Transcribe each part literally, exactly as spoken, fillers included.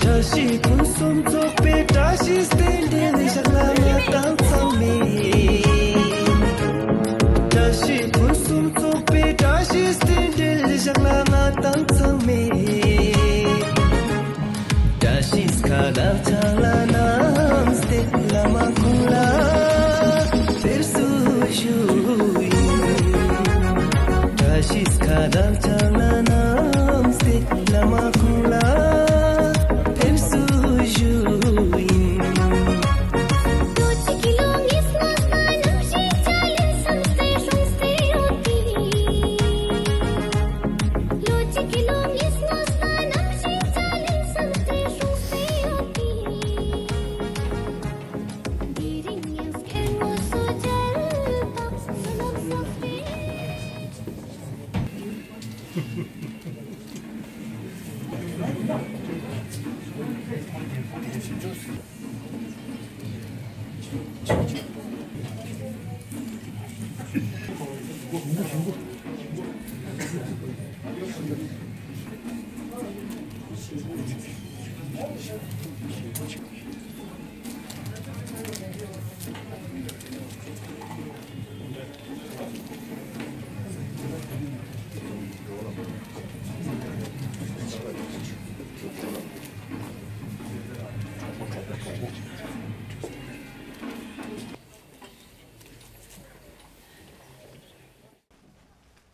བཀྲ་ཤིས་ཕུན་སུམ་ཚོགས་པའི་བཀྲ་ཤིས་རྟེན་འབྲེལ་ཞག་ལྔ་དང་ཚང་མས། བཀྲ་ཤིས་ཕུན་སུམ་ཚོགས་པའི་བཀྲ་ཤིས་རྟེན་འབྲེལ་ཞག་ལྔ་དང་ཚང་མས། བཀྲ་ཤིས་ཁ་དར་ཆག་ལ་བསྣམས་ཏེ་བླ་མ་ཁོང་ལ་དཔེར་བསུ་ཞུ་ཡིན། བཀྲ་ཤིས་ཁ་དར་ཆག་ལ་བསྣམས་ཏེ་བླ་མ་ཁོང་ལ་དཔེར་བསུ་ཞུ་ཡིན།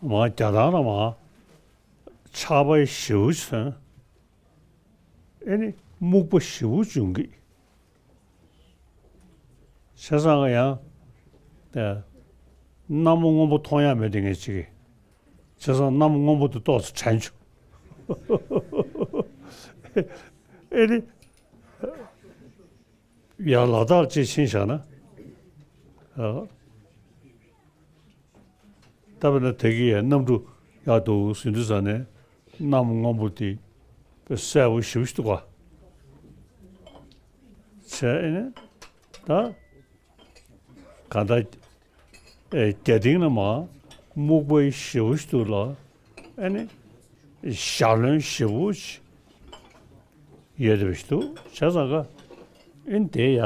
མ་རྒྱ་ཐང་ལ་མ་ཆར་པ་ཞེ་པོ་ཅིག་ཐོན། ཨེ་ནི་སྨུག་པ་ཞེ་པོ་འབྱུང་གི། བྱས་ཙང་ཡང་ཨེ་གནམ་སྔོན་པོ་མཐོང་ཡ་མེད་དེ་ངས་ཅིག་གི། བྱས་ཙང་གནམ་སྔོན་པོ་དེ་ཏོག་ཙམ་དྲན་བྱུང་། ཨེ་ནི་ཡང་ལ་དྭགས་ཅིག་ཕྱིན་བཞག་ན། ཨ། ད་དཔེར་ན་དེ་གི་གནམ་གྲུ་ཡག་འདུག་ཟེར་དུས་ཙ་ནས་གནམ་སྔོན་པོ་དེ་དཔེ་གསལ་པོ་ཞེ་པོ་ཞིག་འདུག་ག། བྱས་ཨེ་ནས་ད་གང་ལྟར་ཨེ་རྒྱ་སྟེང་ན་མ་སྨུག་པ་ཞེ་པོ་ཞིག་འདུག་ལ། ཨེ་ནས་ཞལ་རློན་ཞེ་པོ་ཞིག་ཡོད་པ་ཞིག་འདུག། བྱས་ཙང་ཀ་ཨེ་ནས་དེ་ཡ།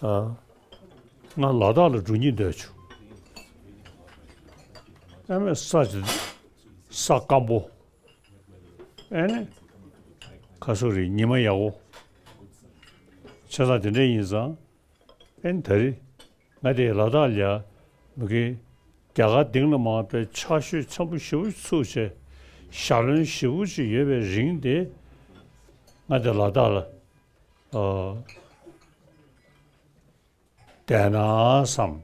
ཨ། ང་ལ་དྭགས་ལ་འགྲོ་སྙིང་འདོད་བྱུང་། ཨ་མས་ས་ཅིག་ས་སྐམ་པོ། ཨེ་ནས་ཁ་སོ་རེད་ཉི་མ་ཡག་པོ། བྱས་ཙང་དེ་འདྲ་ཡིན་ཙང་ཨེ་ནས་ད་རེས་ང་དེ་ལ་དྭགས་ལ་ཡ་མི་གི་རྒྱ་གར་སྟེང་ལ་མ་དཔེ་ཆར་ཞོད་ཚ་པོ་ཞེ་པོ་ཚུགས་བྱས་ཞལ་རློན་ཞེ་པོ་ཅིག་ཡོད་པའི་རིང་དེ་ང་དེ་ལ་དྭགས་ལ་ཨ། བསྡད་ན་བསམ།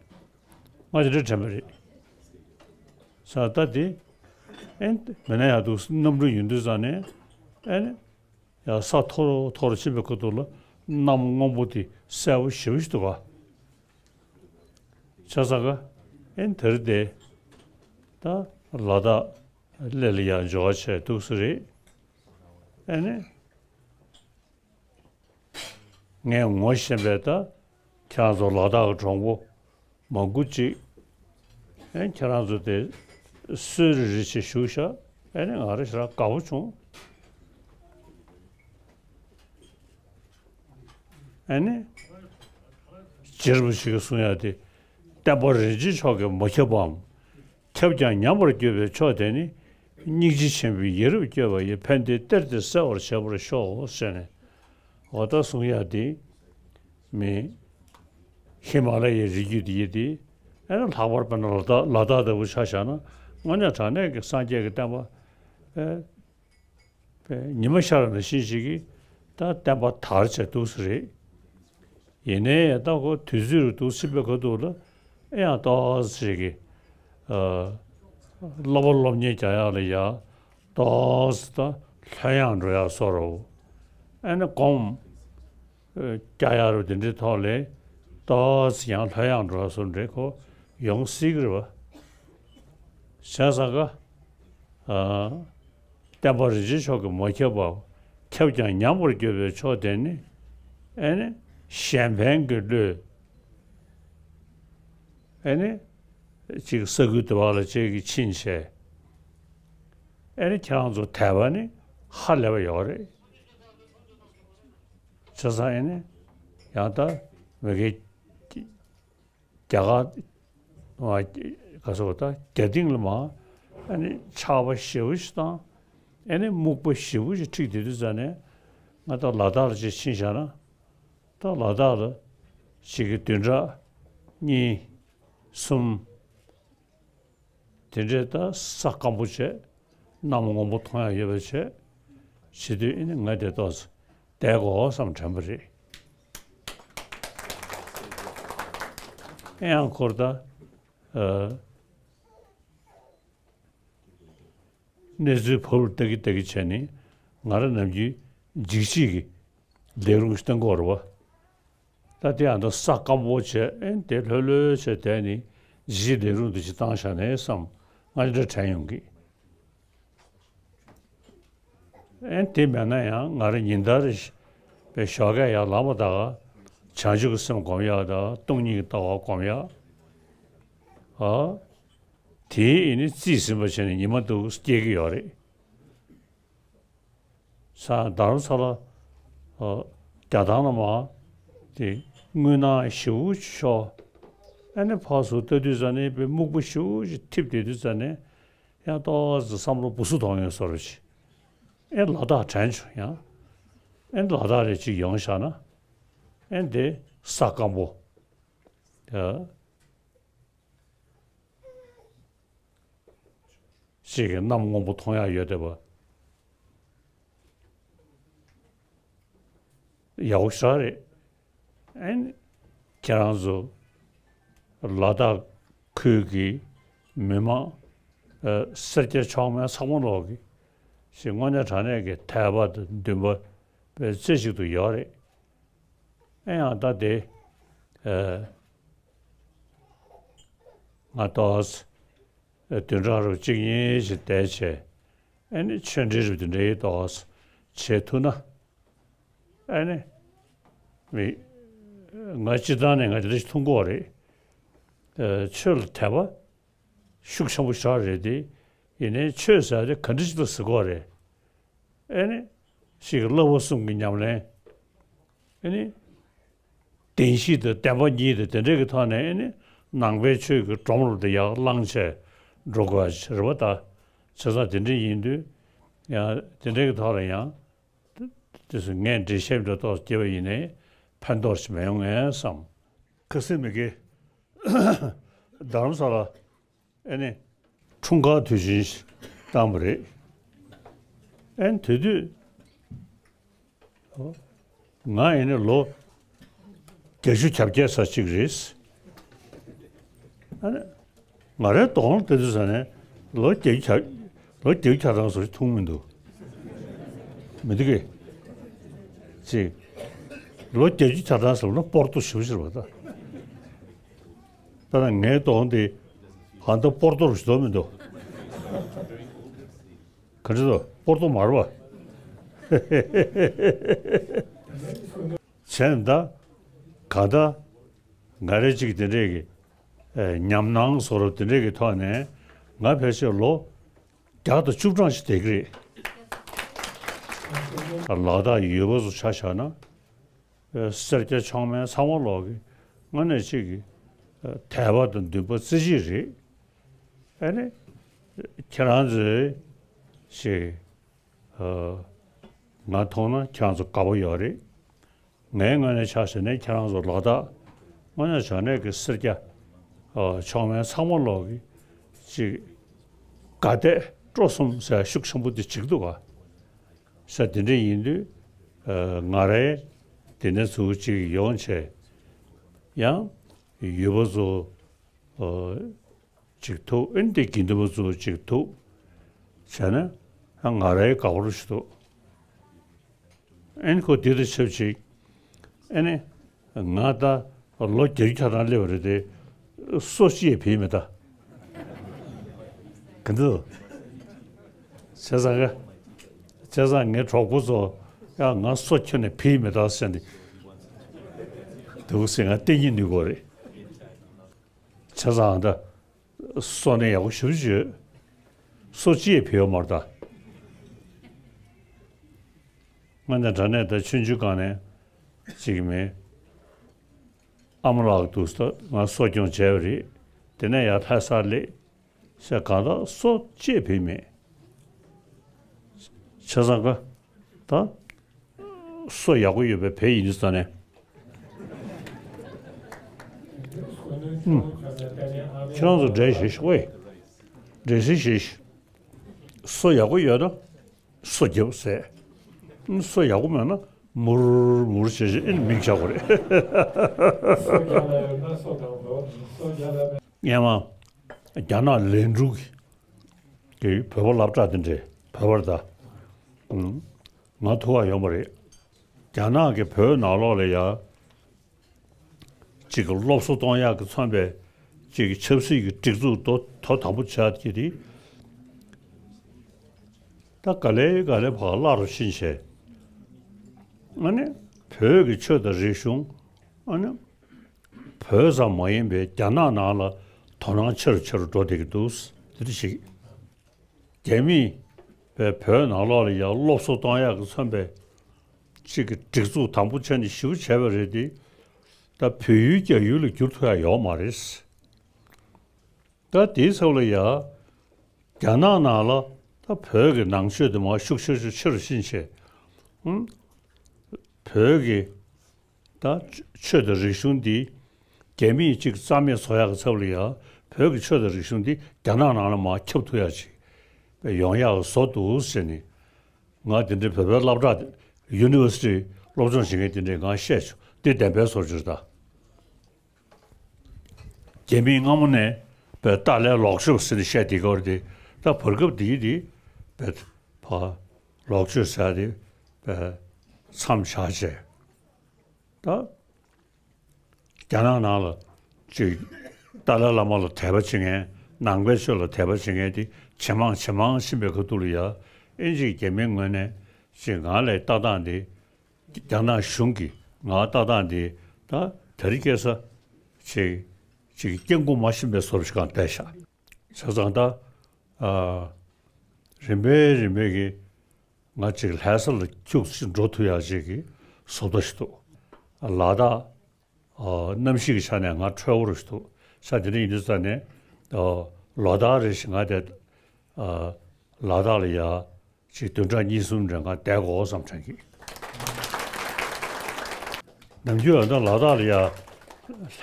ང་དེ་འདྲ་དྲན་པ་རེད། ས་ད་དེ་ཨེ་མེད་ན་ཡག་འདུག། གནམ་གྲུ་ཡིན་དུས་ཙ་ནས་ཨེ་ནས་ཡ་ས་མཐོ་རུ་མཐོ་རུ་ཕྱིན་པའི་ཁ་ཐུག་ལ་གནམ་སྔོན་པོ་དེ་གསལ་པོ་ཞེ་པོ་ཞིག་འདུག་ག། བྱས་ཙང་ཀ་ཨེ་དེར་བསྡད། ད་ལ་དྭགས་སླེབས་ལ་ཡང་འབྱོར་བ་བྱས་འདུག་ས་རེད། ཨེ་ནི། ངས་ངོ་ཤེས་པའི་ད་ཁྱེད་རང་ཚོ་ལ་དྭགས་གྲོང་པོ་མང་པོ་ཅིག་ཨེ་ཁྱེད་རང་ཚོ་དེ་གསོལ་རི་རི་ཆེ་བཞུགས་ཤག་ཨེ་ནི་ང་རེ་ཞེ་དྲག་དགའ་པོ་བྱུང་། ཨེ་ནི། རྗེ་རིན་པོ་ཆེ་གིས་གསུང་ཡག་དེ། བསྟན་པ་རིན་ཆེན་མཆོག་གིས་མ་ཁྱབ་པའམ། ཁྱབ་ཀྱང་ཉམས་པར་གྱུར་པའི་ཕྱོགས་དེ་ནི། སྙིང་རྗེ་ཆེན་པོའི་ཡ་རབས་བསྐྱོད་པ་ཡི། ཕན་བདེའི་གཏེར་དེ་གསལ་བར་བྱེད་པར་ཤོག་ཟེར་ནས། འོ་ད་གསུང་ཡག་དེ། མི། ཧི་མ་ལ་ཡའི་རི་རྒྱུད་དེ་ཡི་དེ། ཨེ་ན་ལྷག་པར་དཔེར་ན་ལ་དྭགས་ལ་དྭགས་ལྟ་བུ་ཆ་བཞག་ན། དངོས་གནས་དྲང་གནས་ཀྱི་སངས་རྒྱས་ཀྱི་བསྟན་པ། ཨེ། པའི་ཉི་མ་ཤར་ནང་བཞིན་ཞིག་གིས་ད་བསྟན་པ་དར་བྱས་འདུག་ས་རེད། ཡིན་ནའི་ད་ཁོ་དུས་ཚོད་རུ་འདུག་སྲིད་པའི་ཁ་ཐུག་ལ་ཨེ་ཡང་ཏོག་ཙམ་ཞིག་གིས། ཨ། སློབ་པ་སློབ་གཉེར་རྒྱག་ཡག་ལ་ཡ་ཏོག་ཙམ་ད་ལྷོད་ཡངས་འགྲོ་ཡག་བཟོ་འདྲ་བོ། ཨེ་ནི་སྒོམ། ཨ། རྒྱག་ཡག་རུ་དེ་འདྲའི་ཐོག་ལ་ཏོག་ཙམ་ཡང་ལྷོད་ཡངས་འགྲོ་ཡག་བཟོ་འདྲ་ཁོ་ཡོང་སྲིད་ཀྱི་རེད་པ། བྱས་ཙང་ཀ། ཨ། བསྟན་པ་རིན་ཆེན་མཆོག་གིས་མ་ཁྱབ་པ། ཁྱབ་ཀྱང་ཉམས་པར་གྱུར་པའི་ཕྱོགས་དེ་ནི། ཨེ་ནི། གཞན་ཕན་གྱི་བློས། ཨེ་ནི། ཅིག་ས་ཁུལ་དེ་བ་ལ་ཅིག་གིས་ཕྱིན་བྱས། ཨེ་ནི་ཁྱེད་རང་ཚོ་དད་པ་ནི་ཧ་ལས་པ་ཡོད་རེད། བྱས་ཙང་ཨེ་ནི། ཡང་ད་མི་གི། རྒྱ་གར། ཨ། ག་སོགས་ད་རྒྱ་སྟེང་ལ་མ། ཨ་ནི་ཆར་པ་ཞེ་པོ་ཞིག་དང་། ཨ་ནི་སྨུག་པ་ཞེ་པོ་ཞིག་འཁྲིགས་བསྡད་དུས་ཙ་ནས། ང་ད་ལ་དྭགས་ལ་ཅིག་ཕྱིན་བཞག་ན། ད་ལ་དྭགས་ལ་ཅིག་གི་བདུན་ཕྲག་གཉིས། གསུམ། དེ་འདྲའི་ད་ས་སྐམ་པོ་བྱས། གནམ་སྔོན་པོ་མཐོང་ཡག་ཡོད་པ་བྱས། བྱེད་དུས་ཨེ་ནི་ང་དེ་ཏོག་ཙམ་བསྡད་དགོས་བསམ་དྲན་པ་རེད། ཨེ་ཡང་ཁོར་ད། ཨ། གནས་ཚུལ་བབ་ལ་ལྟ་གི་ལྟ་གི་བྱས་ནས། ང་རང་ནམ་རྒྱུན་འཇིགས་བྱེད་ཀྱི་ལས་རུང་ཞིག་བཏང་གི་ཡོད་རེད་པ། ད་དེ་ཡང་ད་ས་སྐམ་པོ་བྱས། ཨེ་དེ་ལྷོད་ལྷོད་བྱས་བསྡད་ནས་འཇིགས་བྱེད་ལས་རུང་དེ་ཅིག་བཏང་བཞག་ན་བསམ། ང་འདྲ་དྲན་ཡོང་གི། ཨེ་དེ་མེད་ན་ཡང་ང་རང་ཉིན་ལྟར་རེ་བཞིན་པའི་ཞོགས་ཀས་ཡར་ལངས་པ་དང་། བྱང་ཆུབ་ཀྱི་སེམས་སྒོམ་ཡག་དང་སྟོང་ཉིད་ཀྱི་ལྟ་བ་སྒོམ་ཡག་ཨ། དེའི་ཨེ་ནི་རྩིས་ཟིན་པ་བྱས་ནས་ཉི་མ་འདུག་སྐྱེལ་གྱི་ཡོད་རེད། ས་རྡ་རམ་ས་ལ། ཨ། རྒྱ་ཐང་ལ་མ། དེ་དངུལ་སྣང་ཞེ་པོ་ཅིག་ཤོར། ཨ་ནི་ཕར་ཚུར་ལྟ་དུས་ཙ་ནས་དཔེ་སྨུག་པ་ཞེ་པོ་ཅིག་འཁྲིགས་བསྡད་དུས་ཙ་ནས། ཡང་ཏོག་ཙམ་བསམ་བློ་སྦུ་སུ་གཏོང་ཡོང་བཟོ་འདྲ་ཅིག་ཨེ་ལ་དྭགས་དྲན་བྱུང་ཡང་། ཨེ་ལ་དྭགས་ལ་ཅིག་ཡོང་བཞག་ན། ཨེ་འདི་ས་སྐམ་པོ། ཨ། ཅིག་གི་གནམ་སྔོན་པོ་མཐོང་ཡག་ཡོད་བསྡད་པ། ཡག་པོ་ཞེ་དྲག་རེད། ཨེ་ནི་ཁྱེད་རང་ཚོ་ལ་དྭགས་ཁུལ་གྱི་མི་མང་། ཨ། སེར་སྐྱ་མཆོག་དམན་ཚང་མ་ལོག་གི་ཞིག་དངོས་གནས་དྲང་གནས་ཀྱི་དད་པ་དང་འདུན་པ་དཔེ་རྩེ་གཅིག་ཏུ་ཡོད་རེད། ཨེ་ཡང་ད་དེ། ཨ། ང་ཏོག་ཙམ་བདུན་ཕྲག་རུ་གཅིག་གཉིས་ཤིག་བསྡད་བྱས། ཨེ་ནི་ཆོས་འབྲེལ་རུ་དེ་འདྲའི་ཏོག་ཙམ་བྱེད་ཐུབ་ན། ཨེ་ནི་མི་ང་སྤྱིར་བཏང་ནས་ང་དེ་འདྲ་ཞིག་མཐོང་གི་ཡོད་རེད། ཨ། ཆོས་ལ་དད་པ་ཤུགས་ཆེན་པོ་ཞེ་དྲག་རེད་དེ། ཡིན་ནའི་ཆོས་ཟེར་དེ་ག་འདྲ་ཞིག་ལ་ཟེར་གྱི་ཡོད་རེད། ཨེ་ནི་ཞིག་གི་བསླབ་པ་གསུམ་གྱི་ཉམས་ལེན། ཨེ་ནི་བདེན་བཞི་དང་བདེན་པ་གཉིས་དང་དེ་འདྲ་གི་ཐོག་ནས། ཨེ་ནི་ནང་པའི་ཆོས་ཀྱི་སྒྲོམ་རུ་དེ་ཡར་བསླངས་བྱས་འགྲོ་དགོས་པ་རེད་པ་ད། བྱས་ཙང་དེ་འདྲ་ཡིན་དུས་ཡང་དེ་འདྲ་གི་ཐོག་ལ་ཡང་། དེ་ཚོ་ངས་འགྲེལ་བཤད་འདྲ་ཏོག་ཙམ་བརྒྱབ་པ་ཡིན་ནའི་ཕན་ཐོགས་ཤིག་མི་ཡོང་ངས་བསམ། ཁ་སང་མི་དགེ་རྡ་རམ་ས་ལ་ཨེ་ནི་འཁྲུངས་སྐར་དུས་ཆེན་ཞིག་བཏང་བ་རེད། ཨེ་ནི་དེ་དུས་ང་ཨེ་ནི་ལོ་བརྒྱད་ཅུ་གྱ་བརྒྱད་ཙམ་ཅིག་རེད། ཨ་ནི་ང་རའི་གདོང་ལ་ལྟ་དུས་ཙ་ནས་ལོ་བརྒྱད་ཅུ་གྱ། ལོ་བརྒྱད་ཅུ་གྱ་གྲངས་ཙམ་ཞིག་མཐོང་མི་འདུག་མི་འདུག་གས། ཅིག་ལོ་བརྒྱད་ཅུ་གྱ་གྲངས་ཙམ་ལ་སྤོར་ཏོ་ཞེ་པོ་ཞིག་རེད་པ་ད། ད་ནང་ངའི་གདོང་དེ་ཧ་ད་སྤོར་ཏོ་རུ་ཞིག་འདུག་མི་འདུག་ག་འདྲ་འདུག་སྤོར་ཏོ་མ་རེད་པ། བྱས་ན་ད་ག་ད་ང་རེ་གཅིག་དེ་འདྲས་ཀྱི་ཨེ་ཉམས་སྣང་བཟོ་འདྲ་དེ་འདྲས་ཀྱི་ཐོག་ནས་ང་ཕལ་ཆེར་ལོ་བརྒྱ་དང་བཅུ་གྲངས་ཤིག་བསྡད་ཀྱི་རེད། ལ་དྭགས་ཡུལ་པ་ཚོ་ཆ་བཞག་ན། ཨེ་སེར་སྐྱ་མཆོག་དམན་ཚང་མ་ལོག་གི་དངོས་གནས་གཅིག་གི་ཨེ་དད་པ་དང་འདུན་པ་རྩེ་གཅིག་རེད། ཨ་ནི་ཁྱེད་རང་ཚོས་ཅིག་ཨ་ང་མཐོང་ན་ཁྱེད་རང་ཚོ་དགའ་པོ་ཡོད་རེད། ངའི་ངོས་ནས་ཆ་བཞག་ན་ཁྱེད་རང་ཚོ་ལ་དྭགས་དངོས་གནས་བྱས་ན་གི་སེར་སྐྱ་ཨ་མཆོག་དམན་ཚང་མ་ལོག་གི་ཅིག་དགའ་དད་སྤྲོ་གསུམ་ཟེར་ཤུགས་ཆེན་པོ་དེ་ཅིག་འདུག་ག་ས་དེ་འདྲ་ཡིན་དུས་ཨ་ང་རའི་དེ་ནས་ཚུར་ཅིག་ཡོང་བྱས་ཡང་ཡུལ་པ་ཚོ་ཨ་ཅིག་ཐུག་ཨེ་འདི་དགེ་འདུན་པ་ཚོ་ཅིག་ཐུག་བྱས་ན་ང་རའི་དགའ་པོ་ཞིག་འདུག་ཨེ་ནི་ཁོ་དེ་དང་ཆབས་ཅིག་ཨེ་ནི་ང་ད་ལོ་བརྒྱད་ཅུ་གྱ་གྲངས་སླེབས་པ་རེད་དེ་སོ་གཅིག་ཡང་བིས་མེད་ད། ག་འདི་བྱས་ཙང་ག་བྱས་ཙང་ངའི་གྲོགས་པོ་ཚོ་ཡང་ང་སོ་ཁྱོན་ནས་བིས་མེད་ད་ཟེར་ནས་འདུག་ཟེར་ང་བསྟན་སྙིང་ནུས་གོ་རེད། བྱས་ཙང་ད། སོ་ནས་ཡག་པོ་ཞེ་པོ་ཅིག་ཡོད། སོ་གཅིག་ཡང་བིས་ཡོད་མ་རེད་ད། སྔོན་ནས་དྲ་གནས་ད་ཆུང་ཆུང་སྒང་ནས་ཅིག་མེད། ཨ་མ་ལགས་འདུག་ས་ང་གསོ་སྐྱོང་བྱས་པ་རེད། དེ་ནས་ཡར་ལྷ་སར་སླེབས། བྱས་གང་ལྟར་སོ་གཅིག་ཡང་བིས་མེད། བྱས་ཙང་ག་ད། སོ་ཡག་པོ་ཡོད་པའི་བལ་ཡིན་དུས་ཙང་ནས། ཨུམ། ཁྱེད་རང་ཚོ་འགྲེལ་བཤད་ཤོག་ཨེ། འགྲེལ་བཤད་བྱེད་ཤོག་སོ་ཡག་པོ་ཡོད་ན་སོ་རྒྱབ་ཟས། ཨུམ། སོ་ཡག་པོ་མེད་ན་མུར་མུར་བྱེད་བྱེད་ཨེ་མིག་བྱ་དགོས་རེད། སོ་རྒྱབ་ལ་ཡོད་ན་སོ་དང་པོ་སོ་རྒྱབ་ལ་མེད། སྔོན་མ་རྒྱ་ནག་ལན་ཀྲུའུ་གིས་བོད་པ་སློབ་གྲྭ་དེ་འདྲས་བོད་པར་ད། ཨུམ། ང་ཐུག་པ་ཡོད་མ་རེད། རྒྱ་ནག་གིས་བོད་ནང་ལོགས་ལ་ཡ། གཅིག་གི་སློབ་གསོ་གཏོང་ཡག་གི་མཚོན་པའི་གཅིག་གི་ཆབ་སྲིད་ཀྱི་སྒྲིག་འཛུགས་དོ་དོ་དམ་པོ་བྱ་རྒྱུ་དེ། ད་ག་ལེ་ག་ལེ་ཕར་སླར་རུ་ཕྱིན་བྱས། ཨ་ནི་བོད་ཀྱི་ཆོས་དང་རིག་གཞུང་། ཨ་ནི་བོད་ཙམ་མ་ཡིན་པའི་རྒྱ་ནག་ནང་ལ་དོ་སྣང་ཆེ་རུ་ཆེ་རུ་འགྲོ་བསྡད་ཀྱི་འདུག་དེ་འདྲ་ཞིག་རྒྱ་མིས་བོད་ནང་ལོགས་ལ་ཡང་སློབ་གསོ་གཏོང་ཡག་གི་མཚོན་པའི་གཅིག་གི་སྒྲིག་འཛུགས་དམ་པོ་བྱས་ནས་ཞེ་པོ་བྱས་པ་རེད་དེ། ད་བོད་ཡུལ་རྒྱ་ཡུལ་ལ་བསྒྱུར་ཐུབ་ཡག་ཡོད་མ་རེད། ད་དེའི་ཚབ་ལ་ཡང་རྒྱ་ནག་ནང་ལ་ད་བོད་ཀྱི་ནང་ཆོས་དེ་མར་ཤུགས་ཆེ་ཤུགས་ཆེ་རུ་ཕྱིན་བྱས། ཧུམ། བོད་ཀྱི་ད་ཆོས་དང་རིག་གཞུང་འདི་རྒྱ་མིས་གཅིག་རྩ་མེད་བཟོ་ཡག་གི་ཚབ་ལ་ཡང་བོད་ཀྱི་ཆོས་དང་རིག་གཞུང་འདི་རྒྱ་ནག་ནང་ལ་མར་ཁྱབ་ཐུབ་ཡག་ཅིག་ཡོང་ཡག་བཟོ་འདུག་ཟེར་ནས། ང་དེ་འདྲའི་བོད་པའི་སློབ་གྲྭ་ཡུ་ནི་ཝར་སི་ཊི་སློབ་སྦྱོང་བྱེད་མཁན་དེ་འདྲས་ང་བཤད་བྱུང་། འདི་བདེན་པའི་བཟོ་བཅོས་ད། རྒྱ་མིས་སྔ་མོ་ནས་བོད་ཏཱ་ལའི་ལོག་སྤྱོད་ཟེར་ནས་བཤད་བསྡད་ཀྱི་ཡོད་རེད་དེ། ད་བར་སྐབས་འདིའི་དེ་བོད་ཕ་ལོག་སྤྱོད་ཟེར་དེ་བོད་མཚམས་བཞག་བྱས། ད་རྒྱ་ནག་ནང་ལ་ཅིག་ཏཱ་ལའི་བླ་མ་ལ་དད་པ་བྱེད་མཁན། ནང་པའི་ཆོས་ལ་དད་པ་བྱེད་མཁན་དེ་ཇེ་མང་ཇེ་མང་ཕྱིན་པའི་ཁ་ཐུག་ལ་ཡ། ཨིན་ཇིའི་རྒྱ་མིའི་ངོས་ནས་ཅིག་ང་ལ་ལྟ་སྟངས་དེ། རྒྱ་ནག་གཞུང་གིས་ང་ལ་ལྟ་སྟངས་དེ་ད་དེ་རིང་ཁ་སང་ཅིག་ཅིག་སྐྱེ་སྒོ་མ་ཕྱིན་པའི་བཟོ་འདྲ་ཞིག་གང་བལྟས་ཤག་བྱས་ཙང་ད་ཨ་རིམ་པས་རིམ་པས་ཀྱིས་ང་ཅིག་ལྷ་ས་ལ་ཁྱུག་ཅིག་འགྲོ་ཐུབ་ཡག་ཅིག་གི་བཟོ་ལྟ་ཞིག་འདུག་ལ་དྭགས་ཨ་གནམ་གཤིས་ཀྱི་ཆ་ནས་ང་འཕྲོད་པོ་རུ་ཞིག་འདུག་ས་དེ་འདྲ་ཡིན་དུས་ཙང་ནས་ཨ་ལོ་ལྟར་རེ་བཞིན་ང་དེ་ཨ་ལ་དྭགས་ལ་ཡ། ཅིག་བདུན་ཕྲག་གཉིས་གསུམ་རིང་ང་བསྡད་དགོས་བསམ་དྲན་གི། ནམ་རྒྱུན་ཡང་ད་ལ་དྭགས་ལ་ཡ།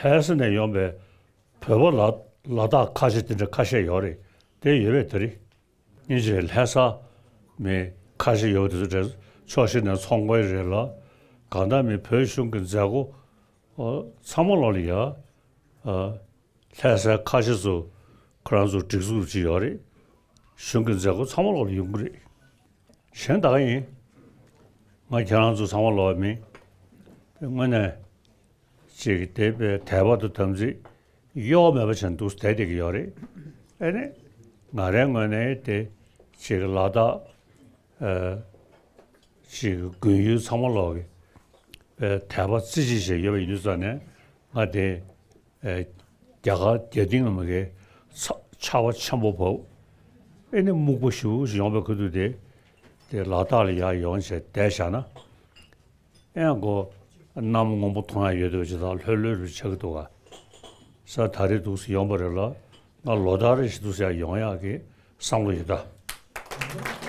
ལྷ་ས་ནས་ཡོང་པའི་བོད་པ་ལ་ལ་དྭགས་ཁ་ཤས་དེ་འདྲ་ཁ་ཤས་ཡོད་རེད། དེ་ཡོད་པས་དེ་རེད། སྙིང་རྗེ་ལྷ་ས་མི་ཁ་ཤས་ཡོད་དེ་ཚོ་འདྲ་ཕྱོགས་ཞིག་ནས་ཚོང་པ་རེད་ལ། གང་ལྟར་མི་བོད་གཞུང་གི་མཛད་སྒོ་ཨོ་ཚང་མ་ལོག་ལ་ཡ། ཨ། ལྷ་སའི་ཁ་ཤས་སུ་ཁོ་རང་ཚོ་སྒྲིག་འཛུགས་ཅིག་ཡོད་རེད། གཞུང་གི་མཛད་སྒོ་ཚང་མ་ལོག་ལ་ཡོང་གི་རེད། གཞན་ད་ག་ཡིན། ང་ཁྱེད་རང་ཚོ་ཚང་མ་ལོག་མིན། དངོས་གནས་ཅིག་དད་པའི་དད་པ་དང་དམ་ཚིག་གཡོ་བ་མེད་པ་བྱས་འདུག་བསྡད་བསྡད་ཀྱི་ཡོད་རེད། ཨེ་ནས་ང་རའི་ངོས་ནས་དེ་ཅིག་ལ་དྭགས་ཨ། ཅིག་དགོན་ཡུལ་ཚང་མ་ལོག་གི་དཔེ་དད་པ་རྩེ་གཅིག་བྱས་ཡོད་པ་ཡིན་དུས་ཙང་ནས། ང་དེ་ཨེ་རྒྱ་གར་རྒྱ་སྡིངས་ངམ་གི་ཚ་ཆར་པ་ཆེན་པོ་བབས། ཨེ་ནི་སྨུག་པ་ཞེ་པོ་ཞིག་ཡོང་བའི་ཁུལ་དུ་དེ་དེ་ལ་དྭགས་ལ་ཡར་ཡོང་བྱས་བསྡད་བཞག་ན། ཨེ་ཡང་ཁོ་གནམ་སྔོན་པོ་མཐོང་ཡ་ཡོད་དུས་ཇི་ལྟར་ལྷོད་ལྷོད་རུ་ཆགས་ཀྱི་འདུག་ག་ས། ད་རེས་འདུག་སེ་ཡོང་པ་རེད་ལ། ང་ལོ་ལྟར་རེ་བཞིན་འདུག་སེ་ཡར་ཡོང་ཡག་གི་བསམ་བློ་ཡོད་ད།